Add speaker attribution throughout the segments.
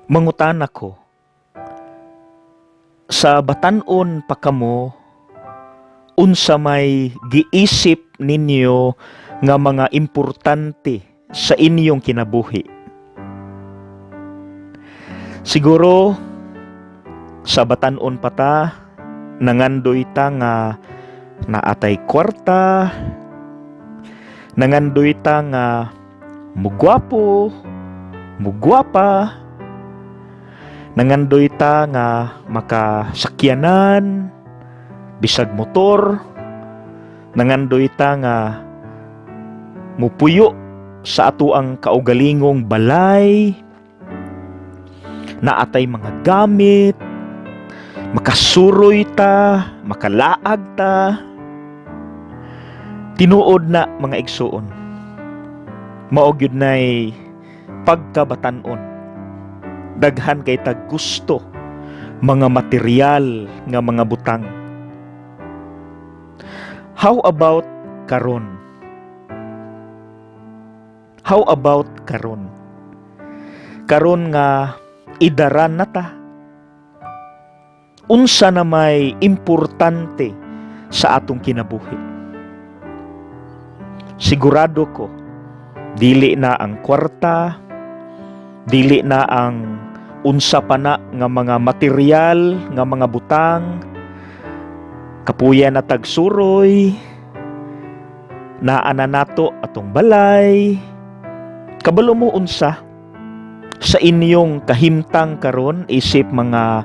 Speaker 1: Mangutana ko, sa batan-on pa kamo, unsa may giisip ninyo nga mga importante sa inyong kinabuhi? Siguro sa batan-on pa ta, nangandoy ta nga naatay kwarta, nangandoy ta nga mugwapo, mugwapa, nangandoy ta nga makasakyanan, bisag motor, nangandoy ta nga mupuyo sa atoang kaugalingong balay, naatay mga gamit, makasuroy ta, makalaag ta. Tinuod na, mga igsuon. Mao gyud nay pagkabatan-on. Daghan kay tag gusto mga material nga mga butang. How about karon? How about karon? Karon nga idaran na ta. Unsa na may importante sa atong kinabuhi? Sigurado ko, dili na ang kwarta, dili na ang unsa pa na nga mga material nga mga butang, kapuya na tagsuroy, naa na nato atong balay. Kabalo mo unsa sa inyong kahimtang karon isip mga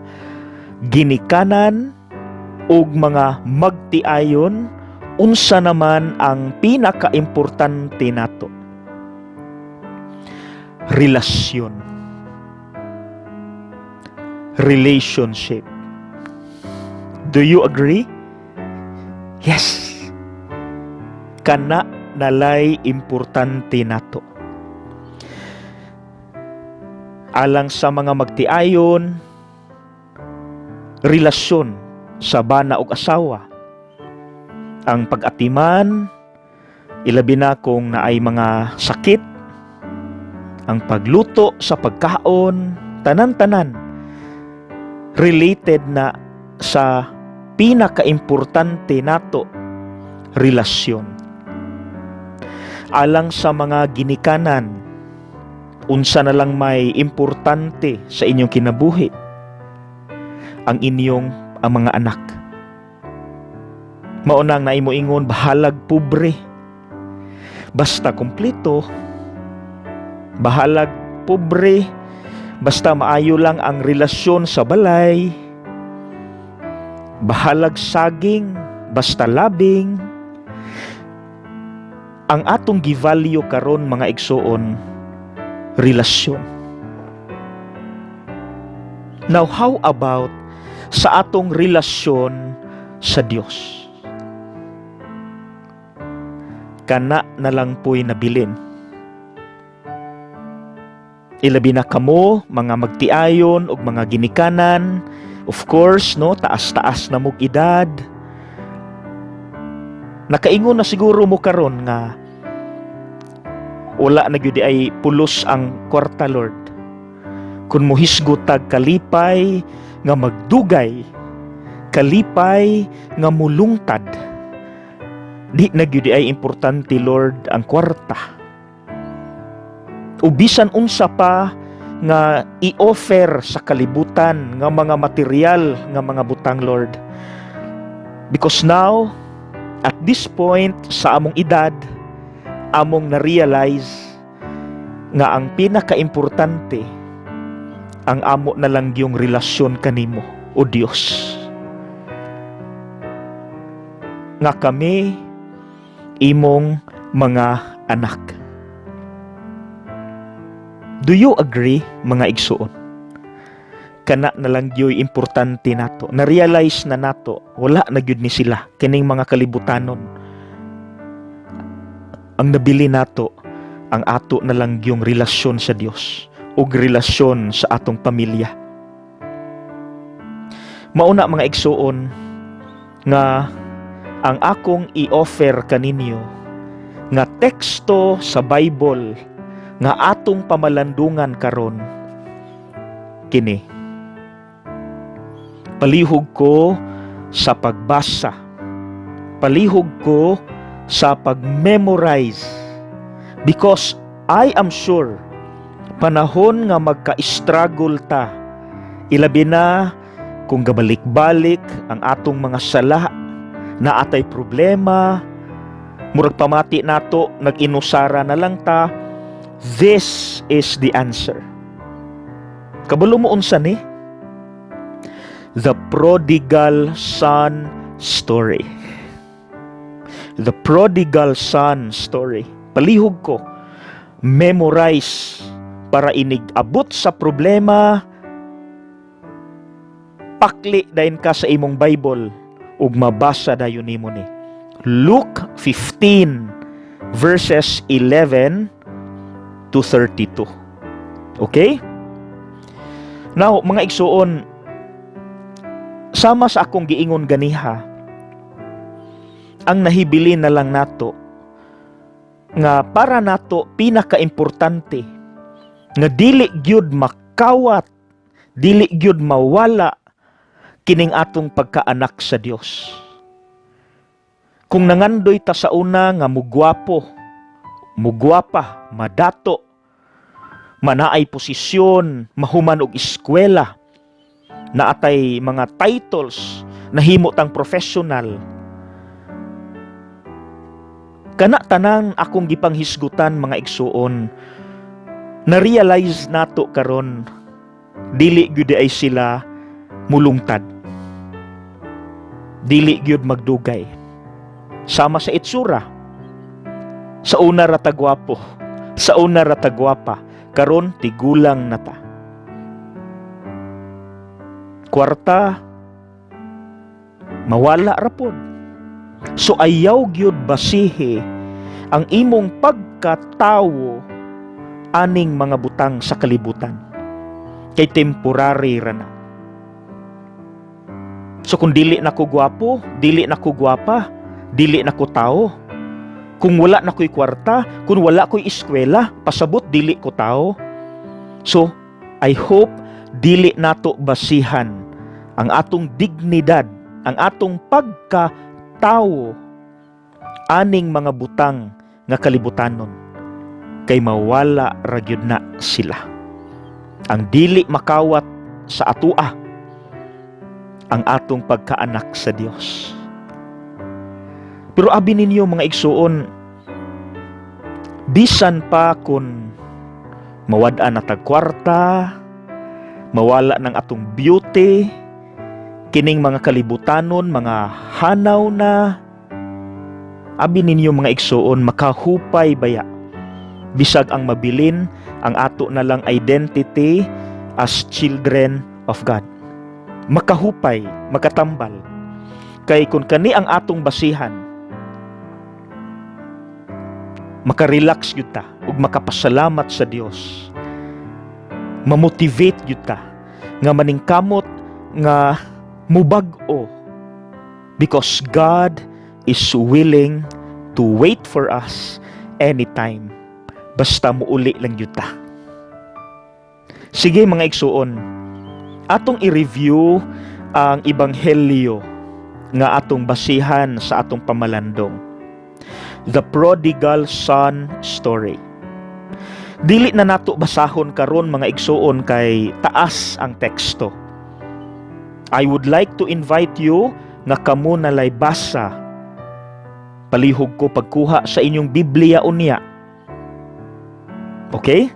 Speaker 1: ginikanan ug mga magtiayon, unsa naman ang pinakaimportante nato? Relasyon, relationship. Do you agree? Yes, kana nalay importante nato. Alang sa mga magtiayon, relasyon sa bana ug asawa, ang pag-atiman, ilabi na kung naay mga sakit, ang pagluto sa pagkaon, tanan-tanan related na sa pinakaimportante nato, relasyon. Alang sa mga ginikanan, unsa na lang may importante sa inyong kinabuhi? Ang inyong ang mga anak. Mao nang naay moingon, "Bahalag pobre, basta kompleto. Bahalag pobre, basta maayo lang ang relasyon sa balay. Bahalag saging, basta labing." Ang atong givalue karon, mga igsuon, relasyon. Now, how about sa atong relasyon sa Dios? Kana na lang po'y nabilin. Ilabi na kamo, mga magtiayon ug mga ginikanan, of course, no, taas-taas na mog edad. Nakaingon na siguro mo karon nga wala na gyud ay pulos ang kwarta, Lord, kung mohisgot tag kalipay nga magdugay, kalipay nga mulungtad. Di na gyud ay importante, Lord, ang kwarta. O bisan unsa pa nga i-offer sa kalibutan nga mga material nga mga butang, Lord. Because now, at this point sa among edad, among na-realize nga ang pinakaimportante, ang amo na lang yung relasyon kanimo, o Dios. Nga kami imong mga anak. Do you agree, mga igsuon? Kana na lang gyoy importante nato. Na-realize na nato, wala na gyud ni sila kining mga kalibutanon. Ang nabili nato, ang ato na lang yung relasyon sa Dios ug relasyon sa atong pamilya. Mauna, mga igsuon, nga ang akong i-offer kaninyo nga teksto sa Bible nga atong pamalandungan karon. kini. Palihog ko sa pagbasa. Palihog ko sa pag-memorize. Because I am sure, panahon nga magka-struggle ta, ilabi na kung gabalik-balik ang atong mga sala, naa tay problema, murag pamati nato, nag-inusara na lang ta, this is the answer. Kabalo mo unsa ni? The prodigal son story. The prodigal son story. Palihog ko, memorize para inig abot sa problema, pakli dayon ka sa imong Bible ug mabasa dayon nimo ni. Luke 15 verses 11 to 32. Okay? Now, mga igsuon, sama sa akong giingon ganiha, ang nahibilin na lang nato nga para nato pinakaimportante nga dili gyud makawat, dili gyud mawala kining atong pagkaanak sa Dios. Kung nangandoy ta sa una nga mugwapo, mugwapa, madato, manaay posisyon, mahuman og eskwela, naatay mga titles, nahimo tang professional. Kana tanan akong gipanghisgutan, mga igsuon, na-realize nato karon, dili gyud ay sila mulungtad. Dili gyud magdugay. Sama sa itsura. Sa una ra ta gwapo, sa una ra ta gwapa, karon tigulang na ta. Kwarta, mawala ra pod. So ayaw gyud basihi ang imong pagkatawo aning mga butang sa kalibutan. Kay temporary ra na. So kung dili na ko gwapo, dili na ko gwapa, dili na ko tao. Kung wala na ko'y kwarta, kung wala ko'y eskwela, pasabot dili ko tao. So, I hope dili nato basihan ang atong dignidad, ang atong pagkatawo aning mga butang nga kalibutanon, kay mawala ra gyud na sila. Ang dili makawat sa atua, ang atong pagkaanak sa Dios. Pero abi ninyo, mga igsuon, bisan pa kung mawad-an na tag kwarta, mawala ng atong beauty, kining mga kalibutanon, mga hanaw na, abi ninyo, mga igsuon, makahupay baya bisag ang mabilin ang ato na lang identity as children of God. Makahupay, makatambal. Kay kung kani ang atong basihan, makarelax gyud ta ug makapasalamat sa Dios. Mamotivate gyud ta nga maningkamot nga mubag-o because God is willing to wait for us anytime basta muuli lang gyud ta. Sige, mga igsuon, atong i-review ang ebanghelyo nga atong basihan sa atong pamalandong. The Prodigal Son story. Dili na nato basahon karon, mga igsuon, kay taas ang teksto. I would like to invite you nga kamo nalay basa. Palihog ko pagkuha sa inyong Biblia unya. Okay?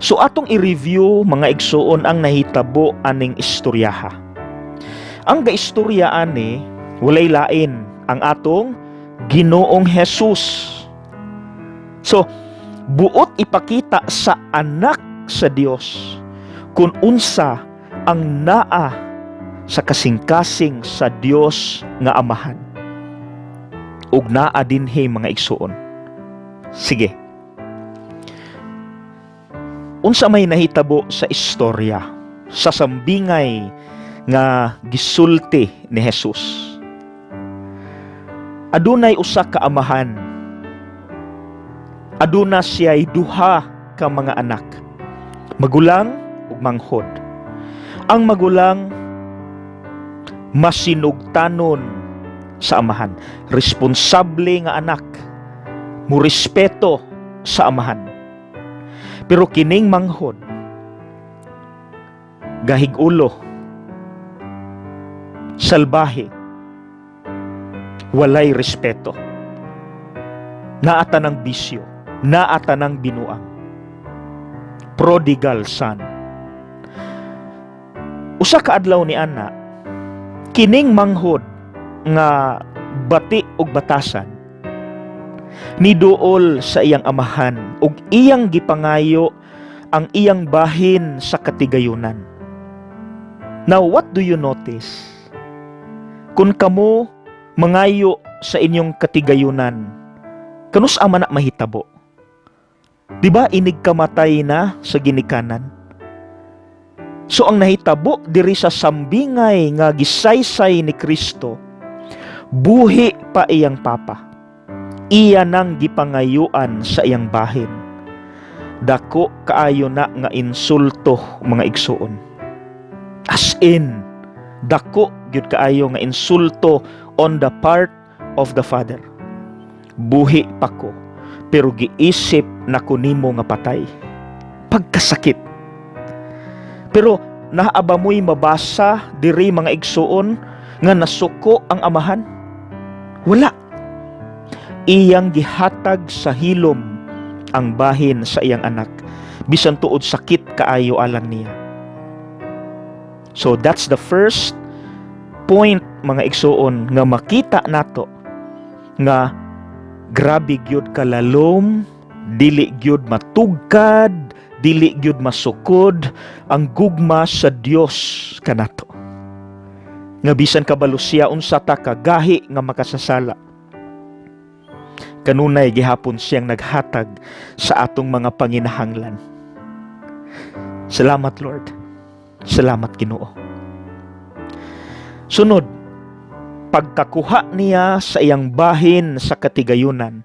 Speaker 1: So atong i-review, mga igsuon, ang nahitabo aning istoryaha. Ang gaistorya ani walay lain ang atong Ginoong Jesus. So buot ipakita sa anak sa Dios kung unsa ang naa sa kasing-kasing sa Dios nga Amahan. Ug naa dinhi, mga igsuon. Sige. Unsa may nahitabo sa istorya sa sambingay nga gisulti ni Jesus? Adunay usa ka amahan. Aduna siya'y duha ka mga anak. Magulang ug manghod. Ang magulang masinugtanon sa amahan, responsable nga anak, murespeto sa amahan. Pero kining manghod, gahig ulo, salbahe, walay respeto. Naa tanang bisyo, naa tanang binuang. Prodigal son. Usa ka adlaw ni ana, kining manghod nga bati og batasan niduol sa iyang amahan ug iyang gipangayo ang iyang bahin sa katigayunan. Now, what do you notice? Kung kamo mangayo sa inyong katigayunan, kanus-a man na mahitabo? Di ba inig kamatay na sa ginikanan? So ang nahitabo diri sa sambingay nga gisaysay ni Kristo, buhi pa iyang papa. Iya nang gipangayuan sa iyang bahin. Dako kaayo na nga insulto, mga igsuon. As in, dako gyud kaayo nga insulto on the part of the father. Buhi pa ko, pero giisip na ko nimo nga patay. Pagkasakit. Pero naa ba mo'y mabasa diri, mga igsuon, nga nasuko ang amahan? Wala. Iyang gihatag sa hilom ang bahin sa iyang anak bisan tuod sakit kaayo alang niya. So that's the first point, mga igsuon, nga makita nato nga grabe gyud kalalom, dili gyud matugkad, dili gyud masukod ang gugma sa Dios kanato. Nga bisan kabalo siya unsa ta kagahi nga makasasala, kanunay gihapon siyang naghatag sa atong mga panginahanglan. Salamat, Lord. Salamat, Ginoo. Sunod, pagkakuha niya sa iyang bahin sa katigayunan,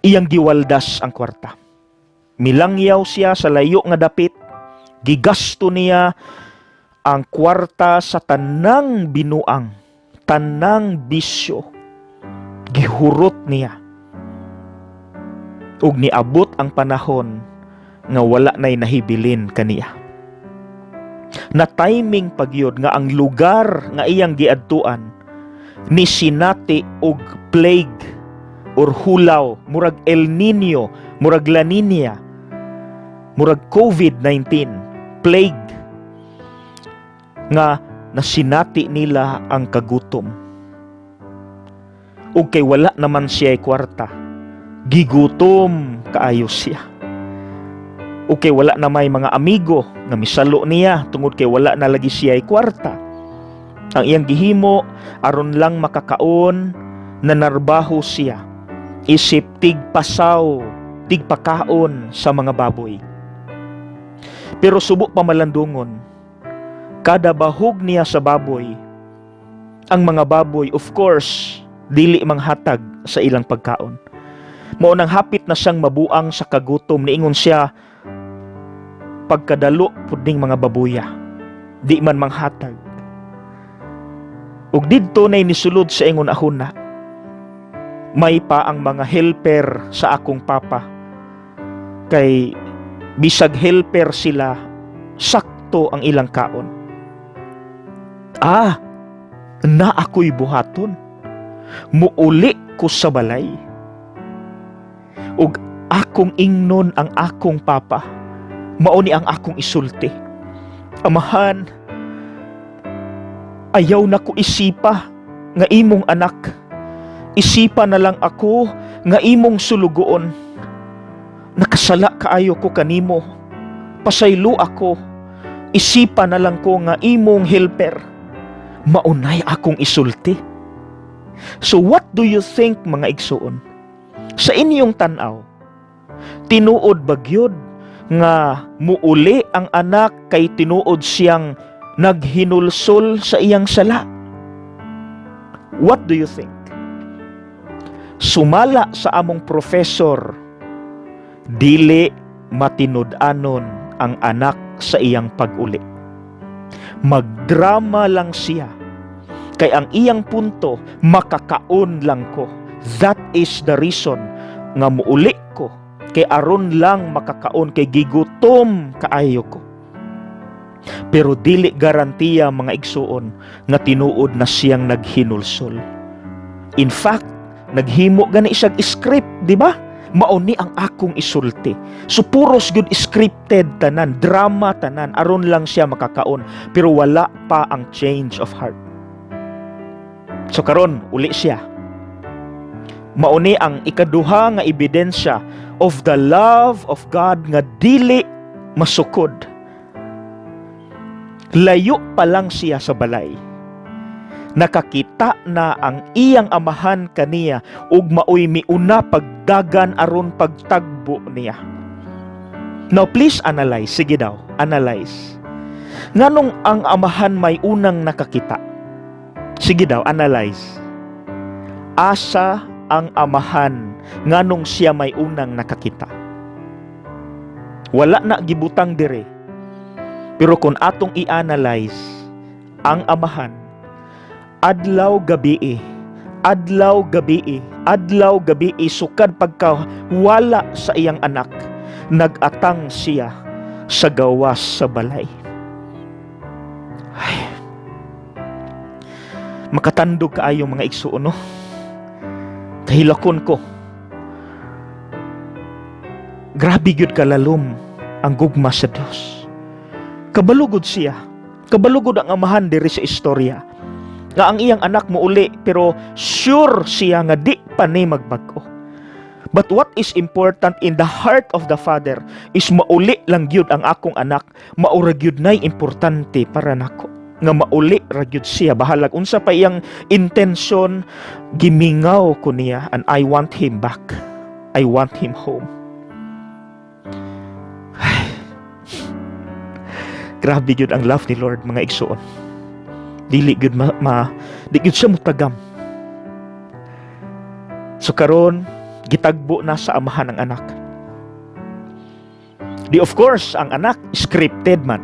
Speaker 1: iyang giwaldas ang kwarta. Milangyaw siya sa layo nga dapit, gigasto niya ang kwarta sa tanang binuang, tanang bisyo. Gihurot niya. Ug niabot ang panahon nga wala na'y nahibilin kaniya. Na timing pagyud nga ang lugar nga iyang giadtuan ni sinati og plague or hulaw, murag El Nino, murag La Nina, murag COVID-19, plague nga nasinati nila ang kagutom. Ug kay wala naman siya kwarta, gigutom kaayo siya. Ug kay wala na may mga amigo nga misalo niya tungod kay wala na lagi siya kwarta. Ang iyang gihimo aron lang makakaon, nanarbaho siya isip tigpasaw, tigpakaon sa mga baboy. Pero subo pa malandungon, kada bahog niya sa baboy, ang mga baboy, of course, dili manghatag sa ilang pagkaon. Mao nang hapit na siyang mabuang sa kagutom, niingon siya, "Pagkadalo pud ning mga babuya, di man manghatag." Ug didto nay nisulod sa iyang hunahuna, "May pa ang mga helper sa akong papa. Kay bisag helper sila, sakto ang ilang kaon. Ah, naa ako'y buhaton. Muuli ko sa balay. Ug akong ingnon ang akong papa. Mao ni ang akong isulti. Amahan, ayaw na ko isipa nga imong anak. Isipa na lang ako nga imong sulugoon. Nakasala kaayo ko kanimo. Pasaylo ako. Isipa na lang ko nga imong helper. Maunay akong isulti." So what do you think, mga igsuon? Sa inyong tan-aw, tinuod ba gyud nga muuli ang anak kay tinuod siyang naghinulsol sa iyang sala? What do you think? Sumala sa among professor, dili matinud-anon ang anak sa iyang pag-uli. Magdrama lang siya. Kay ang iyang punto, makakaon lang ko. That is the reason nga muuli ko. Kay aron lang makakaon, kay gigutom kaayo ko. Pero dili garantiya, mga igsuon, nga tinuod na siyang naghinulsol. In fact, naghimo gani siyang script, di ba? Mao ni ang akong isulti. So puros gud scripted tanan, drama tanan, aron lang siya makakaon, pero wala pa ang change of heart. So karon uli siya. Mao ni ang ikaduha nga ebidensya of the love of God nga dili masukod. Layo pa lang siya sa balay. Nakakita na ang iyang amahan kaniya ug maoy miuna pagdagan aron pagtagbo niya. Now please analyze, sige daw, analyze. Nganong ang amahan may unang nakakita? Sige daw, analyze. Asa ang amahan, nganong siya may unang nakakita? Wala na gibutang dire. Pero kung atong i-analyze, ang amahan, adlaw gabi, adlaw gabi, adlaw gabi, sukad pagka wala sa iyang anak, nag-atang siya sa gawas sa balay. Ay. Makatandog kaayo, mga igsuon, no? Kahilakon ko. Grabe gyud kalalom ang gugma sa Dios. Kabalo gud siya. Kabalo gud ang amahan diri sa istorya nga ang iyang anak mouli, pero sure siya nga di pa ni magbag-o. But what is important in the heart of the father is mauli lang gyud ang akong anak, mao ra gyud nay importante para nako. Nga mauli ra gyud siya, bahalag unsa pa iyang intention, gimingaw ko niya and I want him back. I want him home. Ay. Grabe gyud ang love ni Lord, mga igsuon. Dili gyud ma, di gyud siya mutagam. So karon gitagbo na sa amahan ang anak. Di of course, ang anak scripted man.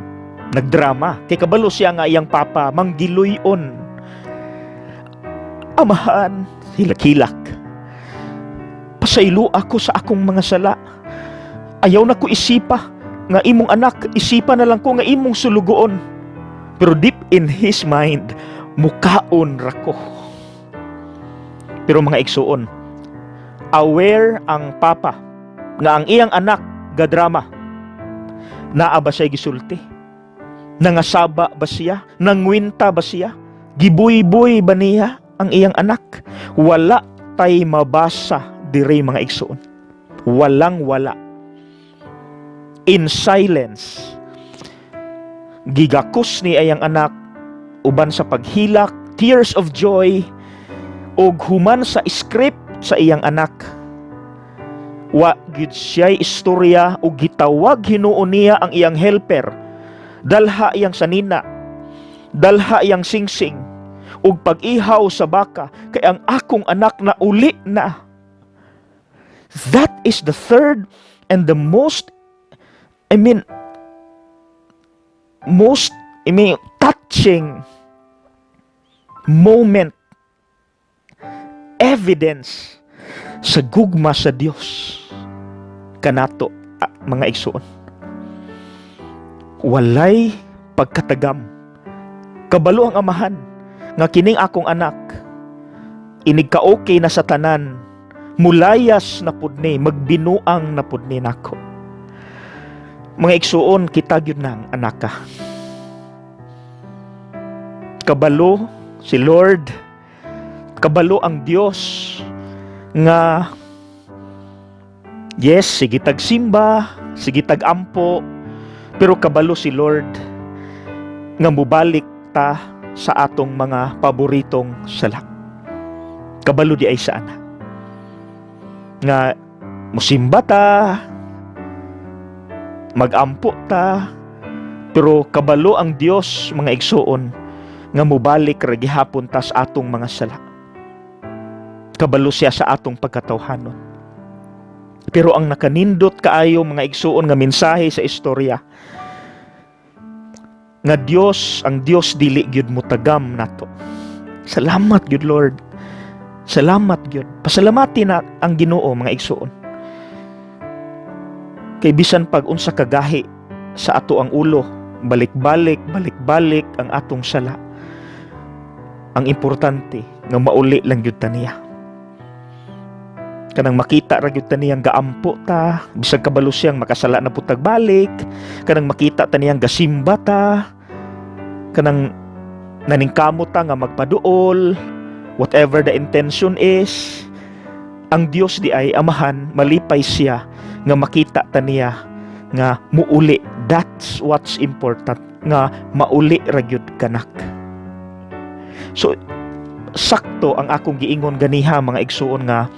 Speaker 1: Nagdrama. Kay kabalo siya nga iyang papa manggiluyon. "Amahan," hilak-hilak. "Pasaylo ako sa akong mga sala. Ayaw na ko isipa nga imong anak, isipa na lang ko nga imong sulugoon." Pero deep in his mind, mukaon ra ko. Pero mga igsuon, aware ang papa nga ang iyang anak gadrama. Naa ba siya gisulti? Nangasaba ba siya? Nangwinta ba siya? Gibuyboy ba niya ang iyang anak? Wala tay mabasa diri, mga igsuon. Walang wala. In silence, gigakos ni iyang anak uban sa paghilak, tears of joy, ug human sa script sa iyang anak. Wa gid siya'y istorya ug gitawag hinuon niya ang iyang helper. Dalha iyang sanina. Dalha iyang singsing ug pag-ihaw sa baka kay ang akong anak na uli na. That is the third and the most, I mean, most, I mean, touching moment, evidence sa gugma sa Dios kanato, mga igsuon. Walay pagkatagam. Kabalo ang amahan nga kining akong anak, inig ka okay na sa tanan, mulayas na pud ni, magbinuang na pud ni nako. Mga igsuon, kita gyud nang anaka. Kabalo si Lord, kabalo ang Dios nga yes, sige tag simba, sige tag ampo, pero kabalo si Lord nga mubalik ta sa atong mga paboritong sala. Kabalo di ay sa ana. Nga musimba ta, magampo ta, pero kabalo ang Dios, mga igsuon, nga mubalik ra gihapon ta sa atong mga sala. Kabalo siya sa atong pagkatawhanon. Pero ang nakanindot kaayo, mga igsuon, nga mensahe sa istorya Nga Dios, ang Dios dili gyud mutagam nato. Salamat gyud, Lord. Salamat gyud. Pasalamati na ang Ginoo, mga igsuon. Kay bisan pag unsa kagahi sa ato ang ulo, balik-balik, balik-balik ang atong sala. Ang importante nga mauli lang gyud ta niya. Kanang makita ra gyud ta niyang gaampo ta, bisag kabalo siyang makasala na pud tag balik, kanang makita ta niyang gasimba ta, kanang naningkamot ta nga magpaduol, whatever the intention is, ang Dios di ay Amahan, malipay siya nga makita ta niya nga muuli. That's what's important, nga mauli ra gyud kanak. So sakto ang akong giingon ganiha, mga igsuon, nga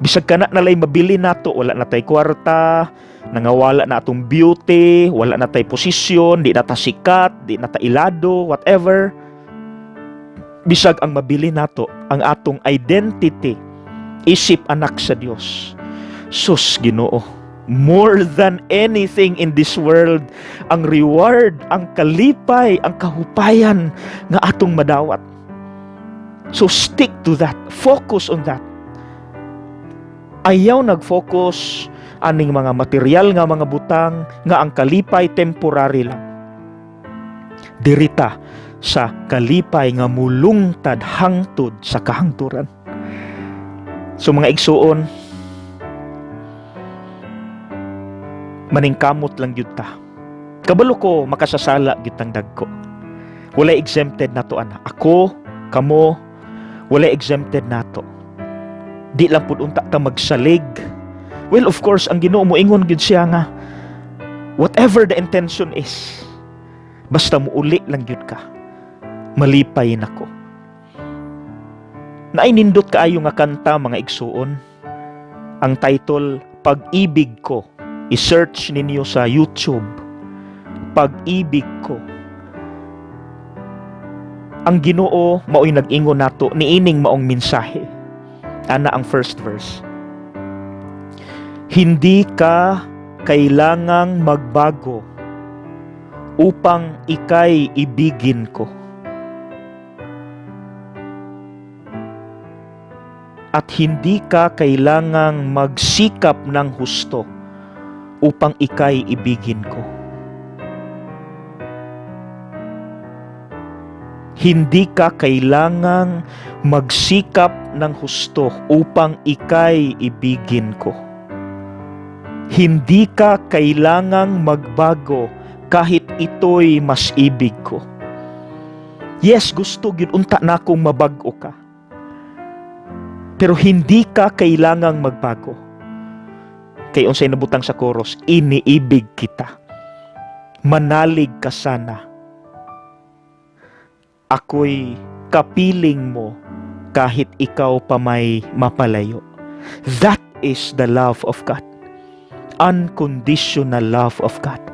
Speaker 1: bisag kana nalay mabili nato, wala na tay kwarta, nangawala na atong beauty, wala na tay posisyon, di na ta sikat, di na ta ilado, whatever. Bisag ang mabili nato ang atong identity isip anak sa Dios. Sus, Ginoo, more than anything in this world, ang reward, ang kalipay, ang kahupayan nga atong madawat. So stick to that, focus on that. Ayaw nag-focus aning mga material nga mga butang nga ang kalipay temporary lang. Dirita sa kalipay nga mulungtad hangtod sa kahangturan. So mga igsuon, maningkamot lang gyud ta. Kabalo ko makasasala gyud tang dagko. Wala exempted nato ana. Ako, kamo, wala exempted nato. Di lang pud unta ta magsalig. Well, of course, ang Ginoo moingon gyud siya nga whatever the intention is, basta muuli lang gyud ka, malipay nako. Naay nindot kaayo nga kanta, mga igsuon. Ang title, "Pag-ibig Ko." I-search ninyo sa YouTube. "Pag-ibig Ko." Ang Ginoo mao'y nag-ingon nato niining maong mensahe. Ana ang first verse. "Hindi ka kailangang magbago upang ika'y ibigin ko. At hindi ka kailangang magsikap ng husto upang ika'y ibigin ko. Hindi ka kailangang magsikap ng husto upang ika'y ibigin ko. Hindi ka kailangang magbago kahit ito'y mas ibig ko." Yes, gusto gyud unta na akong mabag-o ka. Pero hindi ka kailangang magbago. Kay unsay nabutang sa chorus, "Iniibig kita. Manalig ka sana. Ako'y kapiling mo kahit ikaw pa may mapalayo." That is the love of God. Unconditional love of God.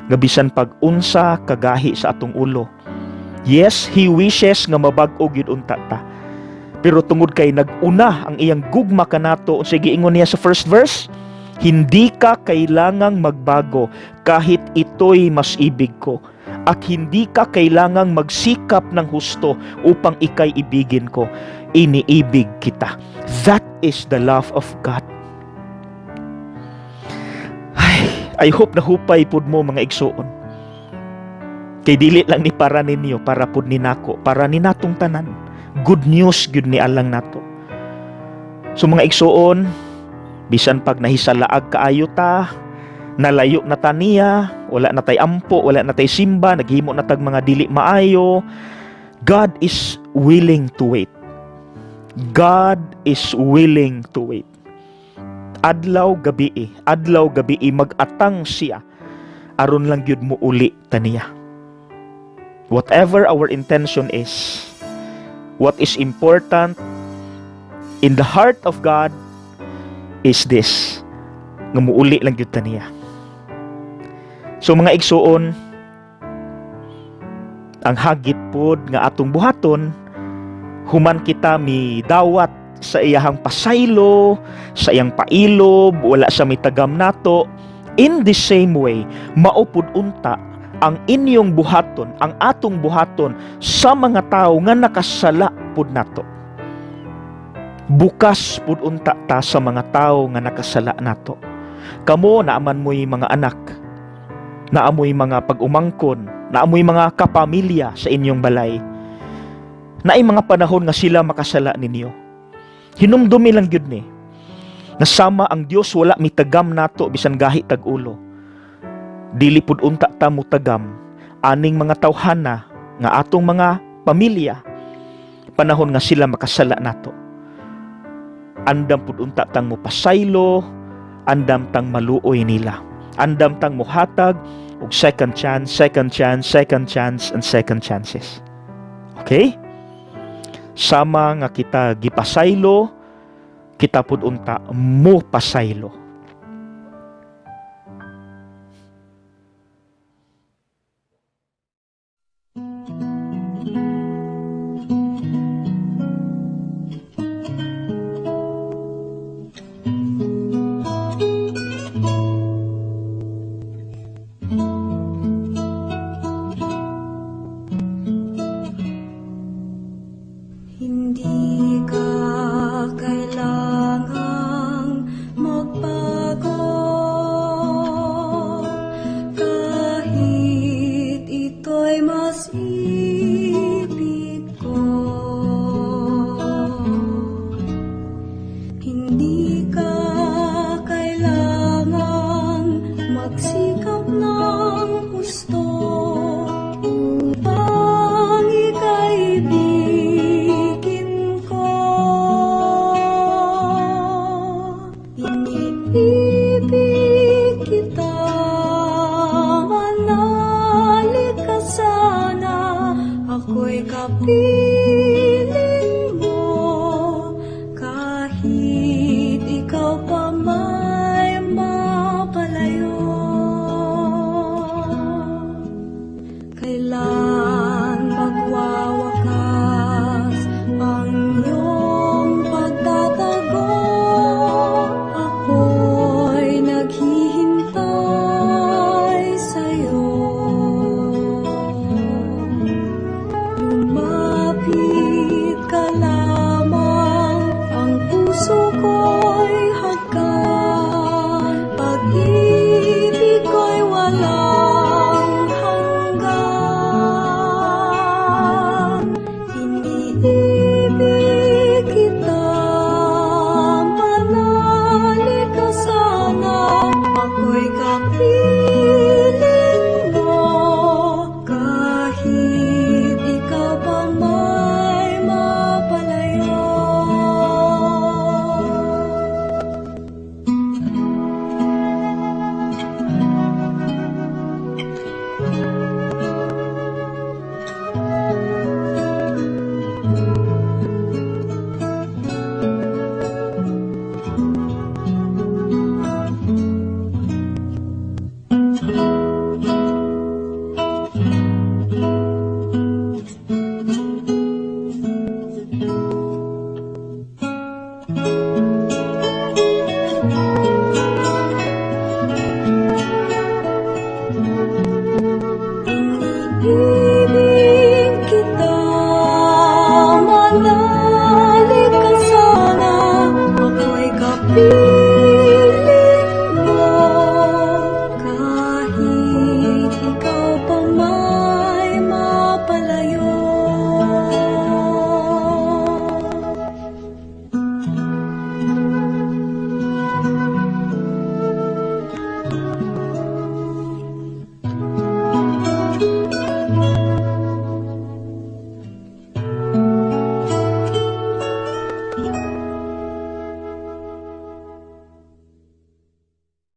Speaker 1: Nga bisan pag unsa kagahi sa atong ulo. Yes, He wishes nga mabag-o gyud unta ta. Pero tungod kay nag-una ang iyang gugma kanato, unsay giingon niya sa first verse? "Hindi ka kailangang magbago kahit ito'y mas ibig ko. At hindi ka kailangang magsikap ng husto upang ika'y ibigin ko. Iniibig kita." That is the love of God. Ay, I hope nahupay pud mo, mga igsuon. Kay dili lang ni para ninyo, para pud ni nako, para ni natong tanan. Good news gyud ni alang nato. So mga igsuon, bisan pag nahisalaag kaayo ta, nalayo na ta niya, wala na tay ampo, wala na tay simba, naghimo na tag mga dili maayo, God is willing to wait. God is willing to wait. Adlaw gabi mag-atang siya aron lang gyud mo uli ta niya. Whatever our intention is, what is important in the heart of God is this, nga muuli lang gyud ta niya. So mga igsuon, ang hagit pod nga atong buhaton human kita mi dawat sa iyahang pasaylo, sa iyang pailob, wala sa mitagam nato. In the same way, mao pud unta Ang inyong buhaton, ang atong buhaton sa mga tao nga nakasala pud nato. Bukas pud unta ta sa mga tao nga nakasala nato. Kamo, naa man mo'y mga anak, naa mo'y mga pag-umangkon, naa mo'y mga kapamilya sa inyong balay. Naay mga panahon nga sila makasala ninyo. Hinumdumi lang gyud ni nga sama ang Dios wala mitagam nato bisan gahi tag ulo, dili pud unta ta mutagam aning mga tawhana nga atong mga pamilya panahon nga sila makasala nato. Andam pud unta tang mopasaylo, andam tang maluoy nila, andam tang muhatag og second chance, second chance, second chance, and second chances. Okay? Sama nga kita gipasaylo, kita pud unta mo pasaylo.
Speaker 2: Hindi ka kailangang magbago kahit ito'y mas ibig ko. Hindi ka kailangang magsikap ng husto upang ika'y ibigin ko. Iniibig kita, manalig ka sana, ako'y kapiling mo, kahit ikaw pa may mapalayo. Kailan magwawakas ang iyong pagtatago? Ako'y naghihintay sa'yo. Lumapit ka lamang, ang puso ko'y hagkan. Pag-ibig ko'y walang hanggan. Iniibig kita, manalig ka sana, ako'y kapiling.